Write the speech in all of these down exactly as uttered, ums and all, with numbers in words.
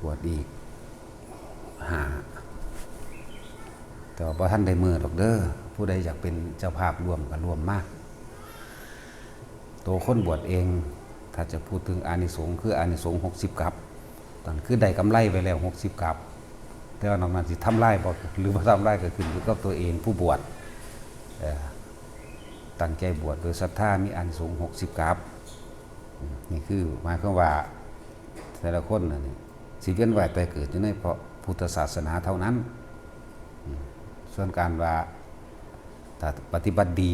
บวชอีกห้า แต่ว่าบ่ทันได้มื้อดอกเด้อ ผู้ใดอยากเป็นเจ้าภาพร่วมก็ร่วมมา ตัวคนบวชเอง ถ้าจะพูดถึงอานิสงส์ คืออานิสงส์หกสิบกัป นั่นคือได้กำไรไปแล้วหกสิบกัป แต่ว่านอกนั้นสิทำลายบ่ หรือบ่ทำลายก็ขึ้นอยู่กับตัวเองผู้บวช เอ่อ ตั้งใจบวชโดยศรัทธา มีอานิสงส์หกสิบกัป อืม นี่คือหมายความว่าแต่ละคนน่ะนี่สิเวียนว่ายตายเกิดอยู่ในเพราะพุทธศาสนาเท่านั้น อืม ส่วนการว่าถ้าปฏิบัติดี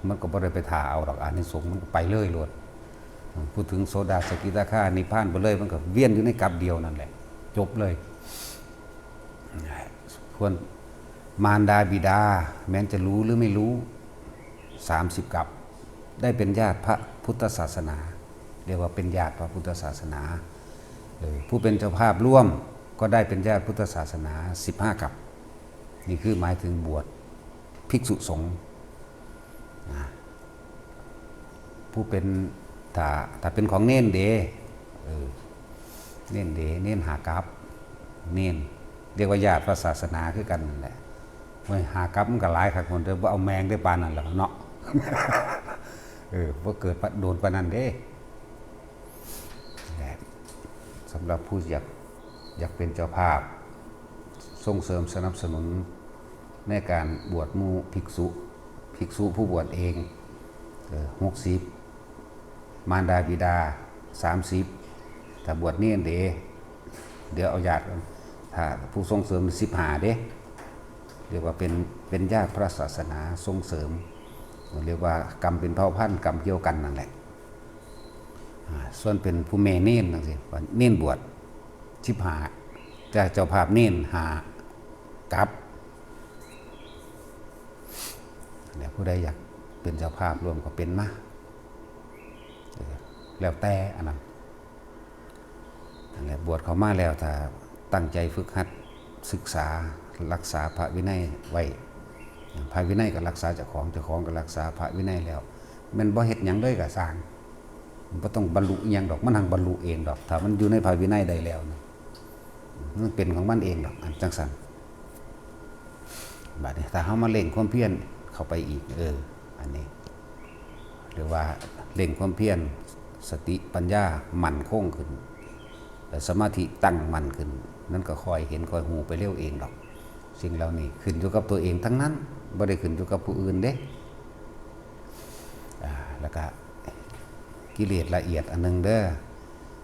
มันก็บ่ได้ไปถ่าเอาดอก อานิสงส์มันก็ไปเลยโลด อืม พูดถึงโสดา สกิทาคา นิพพานไปเลย มันก็เวียนอยู่ในกัปเดียวนั่นแหละ จบเลย ควร มารดาบิดา แม้นจะรู้หรือไม่รู้ สามสิบกัป ได้เป็นญาติพระพุทธศาสนา เรียกว่าเป็นญาติพระพุทธศาสนา เออ ผู้เป็นเจ้าภาพร่วมก็ได้เป็นญาติพุทธศาสนา สิบห้ากัป นี่คือหมายถึงบวชภิกษุสงฆ์ นะ ผู้เป็น ถ้า ถ้าเป็นของเณรเด้ เออ เณรเด้ เณรห้ากัป เณร เรียกว่าญาติพระศาสนาคือกันนั่นแหละ โอ้ย ห้ากัปมันก็หลายคักคนเด้อ บ่เอาแมงได้ปานนั้นแล้วเนาะ เออ บ่เกิดปะ โดนปานนั้นเด้ และสำหรับผู้อยาก อยากเป็นเจ้าภาพ ส่งเสริมสนับสนุนในการบวชหมู่ภิกษุ ภิกษุผู้บวชเอง เออ หกสิบ มารดาบิดา สามสิบ ถ้าบวชเณรเด้ เดี๋ยวเอาญาติ ถ้าผู้ส่งเสริม สิบห้าเด้ เรียกว่าเป็น เป็นญาติพระศาสนาส่งเสริม เรียกว่ากรรมเป็นเผ่าพันธุ์ กรรมเกี่ยวกันนั่นแหละ อ่า ส่วนเป็นผู้แม่เณรจังซี้ เณรบวช สิบห้า แต่เจ้าภาพเณร ห้ากัป แล้วผู้ใดอยากเป็นเจ้าภาพร่วมก็เป็นมา เออ แล้วแต่อันนั้น นั่นแหละ บวชเข้ามาแล้ว ถ้าตั้งใจฝึกหัดศึกษา รักษาพระวินัยไว้ พระวินัยก็รักษาเจ้าของ เจ้าของก็รักษาพระวินัยแล้ว แม่นบ่เฮ็ดหยังเลยก็ซ่าง บ่ต้องบรรลุอิหยังดอก มันหังบรรลุเองดอก ถ้ามันอยู่ในพระวินัยได้แล้วนะ มันเป็นของมันเองดอก อันจังซั่น บัดนี้ถ้าเฮามาเร่งความเพียรเข้าไปอีก เออ อันนี้ เรียกว่าเร่งความเพียร สติปัญญามั่นคงขึ้น และสมาธิตั้งมั่นขึ้น มันก็ค่อยเห็นค่อยฮู้ไปเร็วเองดอก สิ่งเหล่านี้ขึ้นอยู่กับตัวเองทั้งนั้น บ่ได้ขึ้นอยู่กับผู้อื่นเด้ อ่า แล้วก็กิเลสละเอียดอันหนึ่งเด้อ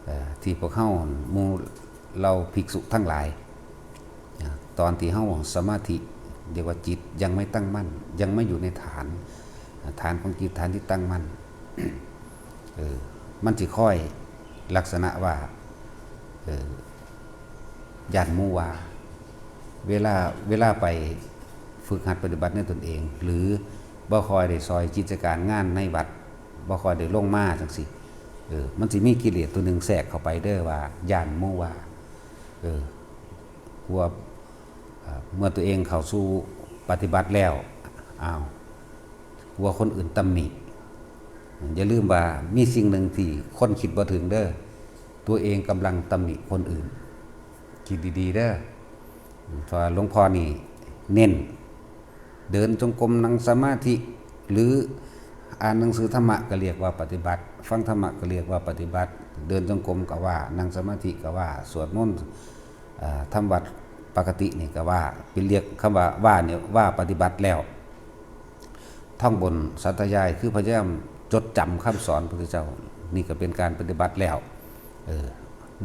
เอ่อ ที่พวกเฮาหมู่เหล่าภิกษุทั้งหลาย อ่า ตอนที่เฮาสมาธิ เรียกว่าจิตยังไม่ตั้งมั่น ยังไม่อยู่ในฐาน อ่า ฐานของจิต ฐานที่ตั้งมั่น เออ มันสิค่อยลักษณะว่า เออ ย้านหมู่ว่า เวลา เวลาไปฝึกหัดปฏิบัติในตนเอง หรือบ่ค่อยได้ซอยกิจการงานในวัด บ่ค่อยได้ลงมาจังซี้ เออ มันสิมีกิเลสตัวหนึ่งแทรกเข้าไปเด้อว่า ย้านหมู่ว่า เออ กลัว เอ่อ เมื่อตัวเองเข้าสู่ปฏิบัติแล้ว อ้าว กลัวคนอื่นตำหนิ อย่าลืมว่ามีสิ่งหนึ่งที่คนคิดบ่ถึงเด้อ ตัวเองกำลังตำหนิคนอื่น คิดดีๆเด้อ เพราะว่าหลวงพ่อนี่เน้น เดินจงกรม นั่งสมาธิ หรืออ่านหนังสือธรรมะก็เรียกว่าปฏิบัติ ฟังธรรมะก็เรียกว่าปฏิบัติ เดินจงกรมก็ว่า นั่งสมาธิก็ว่า สวดมนต์ เอ่อ ทำวัตรปกตินี่ก็ว่า เป็นเรียกคำว่า ว่าเนี่ย ว่าปฏิบัติแล้ว ท่องบนสาธยาย คือพยายามจดจำคำสอนพระพุทธเจ้า นี่ก็เป็นการปฏิบัติแล้ว เออ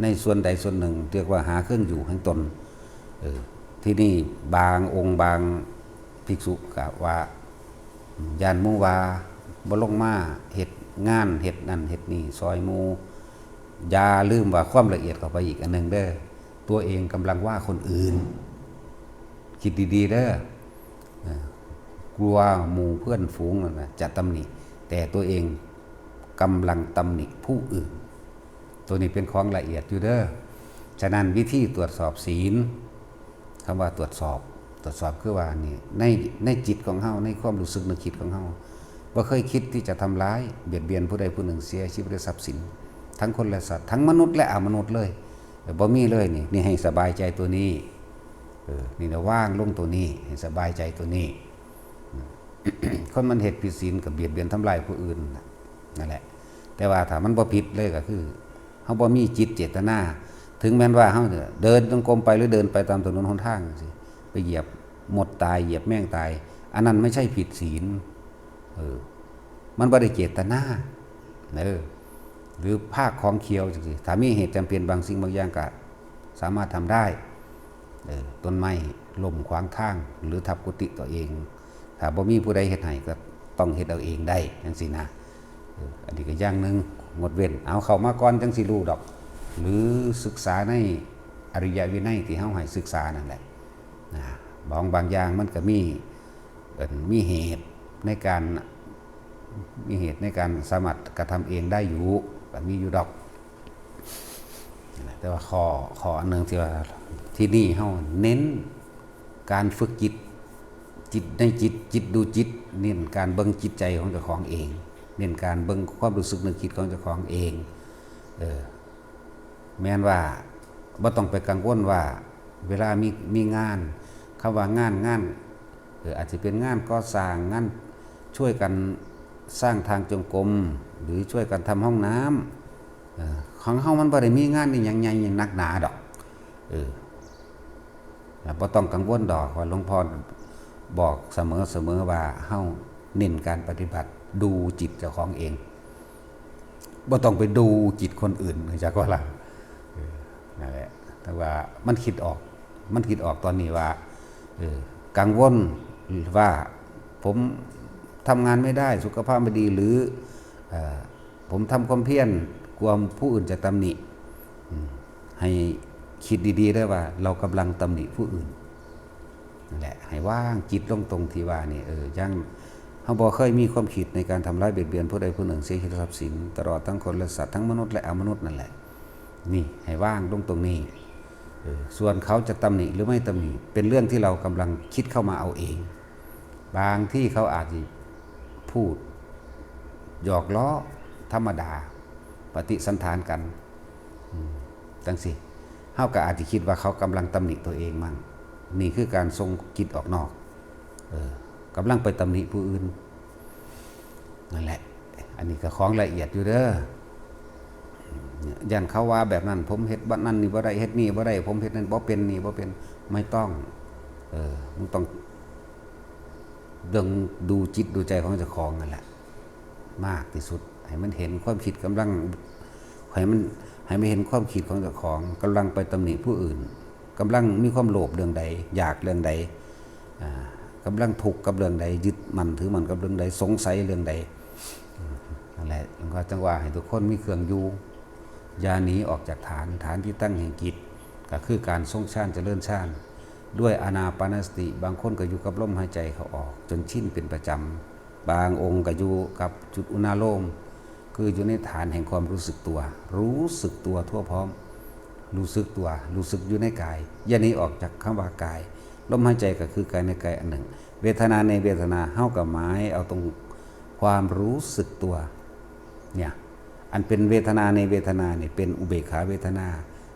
ในส่วนใดส่วนหนึ่ง เรียกว่าหาเครื่องอยู่แห่งตน เออ ที่นี่บางองค์บางภิกษุก็ว่า ย้านหมู่ว่า บ่ลงมาเฮ็ดงาน เฮ็ดนั่นเฮ็ดนี่ซอยหมู่ อย่าลืมว่าความละเอียดเข้าไปอีกอันหนึ่งเด้อ ตัวเองกำลังว่าคนอื่น คิดดีๆเด้อ เออ กลัวหมู่เพื่อนฝูงนั่นน่ะจะตำหนิ แต่ตัวเองกำลังตำหนิผู้อื่น ตัวนี้เป็นของละเอียดอยู่เด้อ ฉะนั้นวิธีตรวจสอบศีล คำว่าตรวจสอบ ตรวจสอบคือว่านี่ ใน ในจิตของเฮา ในความรู้สึกนึกคิดของเฮา บ่เคยคิดที่จะทำร้าย เบียดเบียนผู้ใดผู้หนึ่งเสียชีวิตและทรัพย์สิน ทั้งคนและสัตว์ ทั้งมนุษย์และอมนุษย์เลย แต่บ่มีเลยนี่ นี่ให้สบายใจตัวนี้ เออ นี่นะ วางลงตัวนี้ ให้สบายใจตัวนี้ คนมันเฮ็ดผิดศีลก็เบียดเบียนทำลายผู้อื่นน่ะ นั่นแหละ แต่ว่าถ้ามันบ่ผิดเลยก็คือ เฮาบ่มีจิตเจตนา ถึงแม้นว่าเฮาเนี่ยเดินจงกรมไปหรือเดินไปตามถนนหนทางจั่งซี้ ไปเหยียบมดตาย เหยียบแมงตาย อันนั้นไม่ใช่ผิดศีล เออ มันบ่ได้เจตนา เออ หรือพรากของเคี้ยวจั่งซี้ ถ้ามีเหตุจำเป็นบางสิ่งบางอย่างก็สามารถทำได้ เออ ต้นไม้ล้มขวางทาง หรือทับกุฏิตัวเอง ถ้าบ่มีผู้ใดเฮ็ดให้ก็ต้องเฮ็ดเอาเองได้จั่งซี้นะ เออ อันนี้ก็อย่างหนึ่ง งดเว้น เอาเข้ามาก่อนจั่งสิรู้ดอก หรือศึกษาในอริยวินัยที่เฮาให้ศึกษานั่นแหละ นะ บาง บางอย่างมันก็มี เอิ่น มีเหตุในการ มีเหตุในการสามารถกระทำเองได้อยู่ ก็มีอยู่ดอก แต่ว่าข้อ ข้ออันหนึ่งที่ว่าที่นี่เฮาเน้นการฝึกจิต จิตในจิต จิตดูจิต เน้นการเบิ่งจิตใจของเจ้าของเอง เน้นการเบิ่งความรู้สึกนึกคิดของเจ้าของเอง เออ แม้นว่าบ่ต้องไปกังวลว่าเวลามี มีงาน คำว่างาน งาน เออ อาจจะเป็นงานก่อสร้าง งานช่วยกันสร้างทางจงกรม หรือช่วยกันทำห้องน้ำ เออ ของเฮามันบ่ได้มีงานอิหยังใหญ่หนักหนาดอก เออ แล้วบ่ต้องกังวลดอก ว่าหลวงพ่อบอกเสมอๆ ว่าเฮาเน้นการปฏิบัติ ดูจิตเจ้าของเอง บ่ต้องไปดูจิตคนอื่น จักว่าล่ะ เออ นั่นแหละ แต่ว่ามันคิดออก มันคิดออกตอนนี้ว่า เออ กังวลว่าผมทำงานไม่ได้ สุขภาพไม่ดี หรือ เอ่อ ผมทำความเพียร กลัวผู้อื่นจะตำหนิ อืม ให้คิดดีๆ เด้อว่าเรากำลังตำหนิผู้อื่น นั่นแหละ ให้วางจิตลงตรงที่ว่านี่ เออ ยัง เฮาบ่เคยมีความคิดในการทำร้ายเบียดเบียนผู้ใดผู้หนึ่ง เสียชีวิตทรัพย์สิน ตลอดทั้งคนและสัตว์ ทั้งมนุษย์และอมนุษย์นั่นแหละ นี่ ให้วางลงตรงนี้ เออ ส่วนเขาจะตำหนิหรือไม่ตำหนิ เป็นเรื่องที่เรากำลังคิดเข้ามาเอาเอง บางที่เขาอาจจะพูดหยอกล้อธรรมดา ปฏิสันถานกัน อืม จั่งซี้ เฮาก็อาจจะคิดว่าเขากำลังตำหนิตัวเองมั่ง นี่คือการส่งจิตออกนอก เออ กำลังไปตำหนิผู้อื่น นั่นแหละ อันนี้ก็ของละเอียดอยู่เด้อ ย่านเขาว่าแบบนั้น ผมเฮ็ดบ่นั่นนี่บ่ได้ เฮ็ดนี่บ่ได้ ผมเฮ็ดนั่นบ่เป็น นี่บ่เป็น ไม่ต้อง เออ มึงต้องเบิ่งดูจิตดูใจของเจ้าของนั่นแหละ มากที่สุด ให้มันเห็นความคิดกำลัง ให้มัน ให้มันเห็นความคิดของเจ้าของกำลังไปตำหนิผู้อื่น กำลังมีความโลภเรื่องใด อยากเรื่องใด อ่า กำลังทุกข์กับเรื่องใด ยึดมั่นถือมั่นกับเรื่องใด สงสัยเรื่องใด อืม นั่นแหละ หลวงพ่อจั่งว่าให้ทุกคนมีเครื่องอยู่ อย่าหนีออกจากฐาน ฐานที่ตั้งแห่งจิต ก็คือการทรงฌานเจริญฌาน ด้วยอานาปานสติ บางคนก็อยู่กับลมหายใจเข้าออก จนชินเป็นประจำ บางองค์ก็อยู่กับจุดอุณาโลม คืออยู่ในฐานแห่งความรู้สึกตัว รู้สึกตัวทั่วพร้อม รู้สึกตัว รู้สึกอยู่ในกาย อย่าหนีออกจากคำว่ากาย ลมหายใจก็คือกายในกายอันหนึ่ง เวทนาในเวทนา เฮาก็หมายเอาตรงความรู้สึกตัว เนี่ย อันเป็นเวทนาในเวทนาเนี่ย เป็นอุเบกขาเวทนา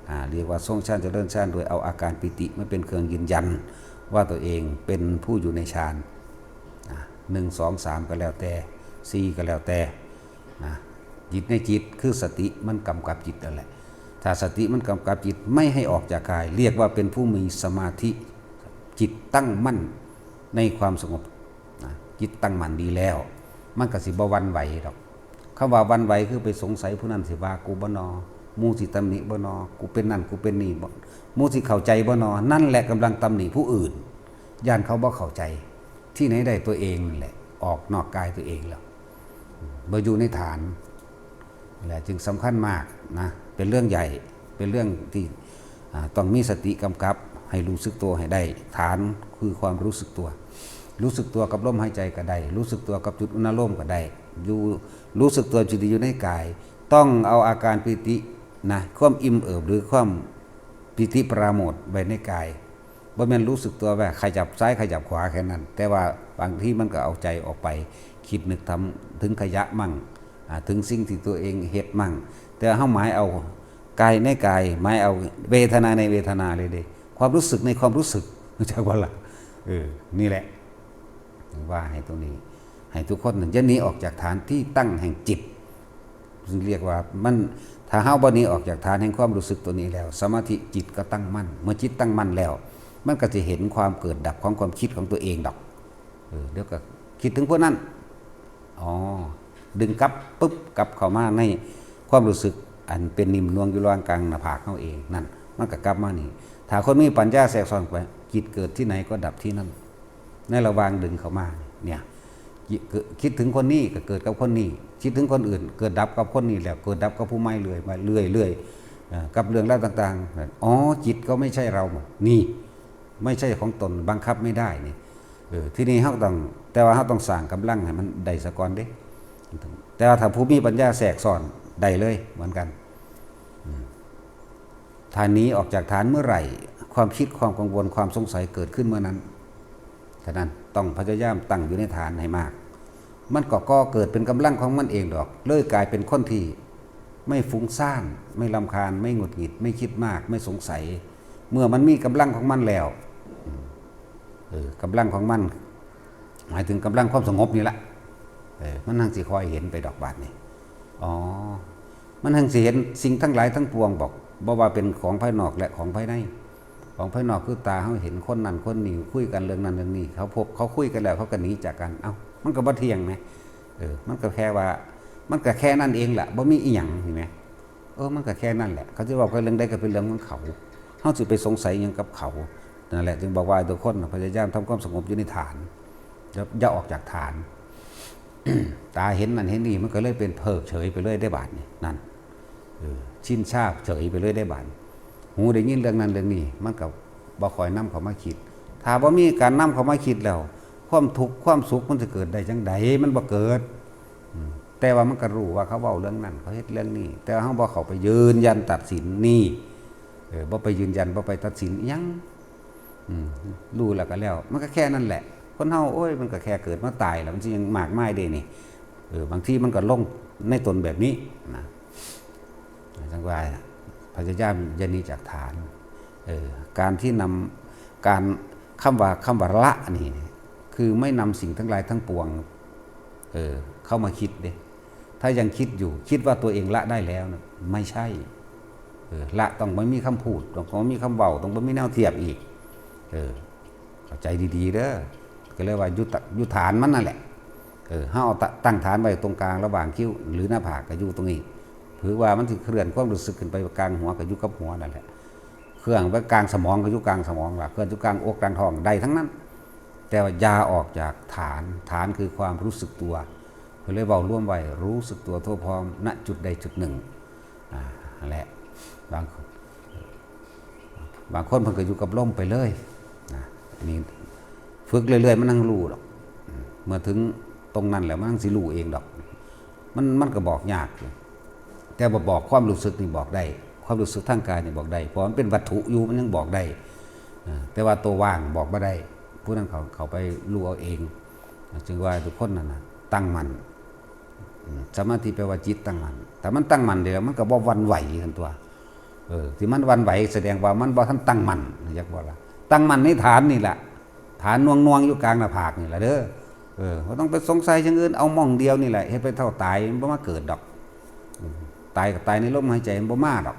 อ่า เรียกว่าทรงฌานเจริญฌาน โดยเอาอาการปีติมาเป็นเครื่องยืนยัน ว่าตัวเองเป็นผู้อยู่ในฌาน อ่า หนึ่ง สอง สาม ก็แล้วแต่ สี่ ก็แล้วแต่ นะ จิตในจิตคือสติมันกำกับจิตนั่นแหละ ถ้าสติมันกำกับจิตไม่ให้ออกจากกาย เรียกว่าเป็นผู้มีสมาธิ จิตตั้งมั่นในความสงบ นะ จิตตั้งมั่นดีแล้ว มันก็สิบ่หวั่นไหวดอก คำว่าหวั่นไหวคือไปสงสัยผู้นั้นสิว่ากูบ่นอ หมู่สิตำหนิบ่นอ กูเป็นนั่นกูเป็นนี่บ่ หมู่สิเข้าใจบ่นอ นั่นแหละกำลังตำหนิผู้อื่น ย่านเขาบ่เข้าใจ ที่ไหนได้ตัวเองนั่นแหละ ออกนอกกายตัวเองแล้ว บ่อยู่ในฐาน และจึงสำคัญมากนะ เป็นเรื่องใหญ่ เป็นเรื่องที่ อ่า ต้องมีสติกำกับ ให้รู้สึกตัวให้ได้ ฐานคือความรู้สึกตัว รู้สึกตัวกับลมหายใจก็ได้ รู้สึกตัวกับจุดอุณาโลมก็ได้ อยู่ รู้สึกตัวจุดที่อยู่ในกาย ต้องเอาอาการปีตินะ ความอิ่มเอิบหรือความปีติปราโมทย์ไว้ในกาย บ่แม่นรู้สึกตัวว่าขยับซ้ายขยับขวาแค่นั้น แต่ว่าบางทีมันก็เอาใจออกไปคิดนึกทำถึงขยะมั่ง อ่า ถึงสิ่งที่ตัวเองเฮ็ดมั่ง แต่เฮาหมายเอา กายในกาย หมายเอาเวทนาในเวทนาเลยเด้ ความรู้สึกในความรู้สึก รู้จักบ่ล่ะ เออ นี่แหละ ถึงว่าให้ตรงนี้ ให้ทุกคนอย่าหนีออกจากฐานที่ตั้งแห่งจิต เรียกว่ามัน ถ้าเฮาบ่หนีออกจากฐานแห่งความรู้สึกตัวนี้แล้ว สมาธิจิตก็ตั้งมั่น เมื่อจิตตั้งมั่นแล้ว มันก็จะเห็นความเกิดดับของความคิดของตัวเองดอก เออ เดี๋ยวก็คิดถึงพวกนั้น อ๋อ ดึงกลับปุ๊บ กลับเข้ามาในความรู้สึกอันเป็นนิ่มนวลอยู่ระหว่างกลางหน้าผากเฮาเองนั่น มันก็กลับมานี่ ถ้าคนมีปัญญาแทรกซ้อนไป จิตเกิดที่ไหนก็ดับที่นั่น ในระหว่างดึงเข้ามาเนี่ย คิดเกิด คิดถึงคนนี้ก็เกิดกับคนนี้ คิดถึงคนอื่น เกิดดับกับคนนี้แล้ว เกิดดับกับผู้ใหม่เรื่อยมาเรื่อยๆ เอ่อ กับเรื่องราวต่างๆ อ๋อ จิตก็ไม่ใช่เรา นี่ ไม่ใช่ของตน บังคับไม่ได้นี่ เออ ทีนี้เฮาต้อง แต่ว่าเฮาต้องสร้างกำลังให้มันได้ซะก่อนเด้ แต่ว่าถ้าผู้มีปัญญาแทรกซ้อนได้เลยเหมือนกัน อืม ถ้าหนีออกจากฐานเมื่อไหร่ ความคิด ความกังวล ความสงสัยเกิดขึ้นเมื่อนั้น ฉะนั้นต้องพยายามตั้งอยู่ในฐานให้มาก มันก็ก่อเกิดเป็นกำลังของมันเองดอก เลยกลายเป็นคนที่ไม่ฟุ้งซ่าน ไม่รำคาญ ไม่หงุดหงิด ไม่คิดมาก ไม่สงสัย เมื่อมันมีกำลังของมันแล้ว อืม เออ กำลังของมัน หมายถึงกำลังความสงบนี่ละ เออ มันหังสิคอยเห็นไปดอกบาดนี่ อ๋อ มันหังสิเห็นสิ่งทั้งหลายทั้งปวงบอก บ่ว่าเป็นของภายนอกและของภายใน ของภายนอกคือตาเฮาเห็นคนนั้นคนนี้คุยกันเรื่องนั้นเรื่องนี้ เขาพบ เขาคุยกันแล้ว เขาก็หนีจากกัน เอ้า มันก็บ่เที่ยงไหม เออ มันก็แค่ว่า มันก็แค่นั้นเองแหละ บ่มีอีหยัง เห็นไหม เออ มันก็แค่นั้นแหละ เขาจะเว้ากันเรื่องใดก็เป็นเรื่องของเขา เฮาสิไปสงสัยหยังกับเขา นั่นแหละ จึงบอกว่าทุกคนน่ะพยายามทำความสงบอยู่ในฐาน อย่า อย่าออกจากฐาน ตาเห็นนั่นเห็นนี่ มันก็เลยเป็นเพิกเฉยไปเลยได้บาดนี่ นั่น เออ ชินชาเฉยไปเลยได้บาด หูได้ยินเรื่องนั้นเรื่องนี้ มันก็บ่ค่อยนำเข้ามาคิด ถ้าบ่มีการนำเข้ามาคิดแล้ว ความทุกข์ความสุขมันจะเกิดได้จังใด มันบ่เกิด อืม แต่ว่ามันก็รู้ว่าเขาเว้าเรื่องนั้น เขาเฮ็ดเรื่องนี้ แต่ว่าเฮาบ่เข้าไปยืนยันตัดสินนี่ เออ บ่ไปยืนยัน บ่ไปตัดสินอิหยัง อืม รู้แล้วก็แล้ว มันก็แค่นั้นแหละ คนเฮา โอ้ย มันก็แค่เกิดมาตายแล้ว มันสิหยังมากมายเด้นี่ เออ บางทีมันก็ลงในตนแบบนี้นะ จังว่าพยายามอย่าหนีจากฐาน เออ การที่นำ การ คำว่า คำว่าละนี่ คือไม่นำสิ่งทั้งหลายทั้งปวง เออ เข้ามาคิดเด้ ถ้ายังคิดอยู่ คิดว่าตัวเองละได้แล้วนะ ไม่ใช่ เออ ละต้องบ่มีคำพูด ต้องบ่มีคำเว้า ต้องบ่มีแนวเทียบอีก เออ เข้าใจดีๆ เด้อ ก็เลยว่าอยู่ตะ อยู่ฐานมันนั่นแหละ เออ เฮาเอาตะ ตั้งฐานไว้ตรงกลางระหว่างคิ้ว หรือหน้าผากก็อยู่ตรงนี้ ถือว่ามันสิเคลื่อนความรู้สึกขึ้นไปกลางหัวก็อยู่กับหัวนั่นแหละ เคลื่อนไปกลางสมองก็อยู่กลางสมองล่ะ เคลื่อนอยู่กลางอกกลางท้องได้ทั้งนั้น แต่ว่าอย่าออกจากฐาน ฐานคือความรู้สึกตัว เพิ่นเลยเว้ารวมไว้ รู้สึกตัวทั่วพร้อม ณ จุดใดจุดหนึ่ง อ่า นั่นแหละ บาง บางคนเพิ่นก็อยู่กับลมไปเลยนะ อันนี้ฝึกเรื่อยๆ มันหังรู้ดอก เมื่อถึงตรงนั้นแล้วมันหังสิรู้เองดอก มัน มันก็บอกยากอยู่ แต่ว่าบอกความรู้สึกนี่บอกได้ ความรู้สึกทางกายนี่บอกได้ เพราะมันเป็นวัตถุอยู่ มันยังบอกได้ อ่า แต่ว่าตัวว่างบอกบ่ได้ ผู้นั้นเขา เขาไปรู้เอาเอง จึงว่าทุกคนนั่นน่ะ ตั้งมั่น อืม สมาธิแปลว่าจิตตั้งมั่น แต่มันตั้งมั่นเดียวมันก็บ่หวั่นไหวกันตัว เออ ที่มันหวั่นไหวแสดงว่ามันบ่ทันตั้งมั่น อยากบอกว่า ตั้งมั่นในฐานนี่แหละ ฐานนวงๆ อยู่กลางหน้าผากนี่แหละเด้อ เออ บ่ต้องไปสงสัยอย่างอื่น เอาหม่องเดียวนี่แหละ เฮ็ดไปเท่าตาย มันบ่มาเกิดดอก อืม ตายก็ตายในลมหายใจ มันบ่มาดอก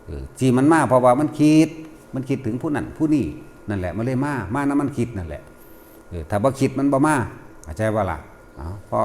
เออ ที่มันมาเพราะว่ามันคิด มันคิดถึงผู้นั้นผู้นี้ นั่นแหละ มันเลยมา มานำมันคิดนั่นแหละ เออ ถ้าบ่คิดมันบ่มา เข้าใจบ่ล่ะ เอา พอ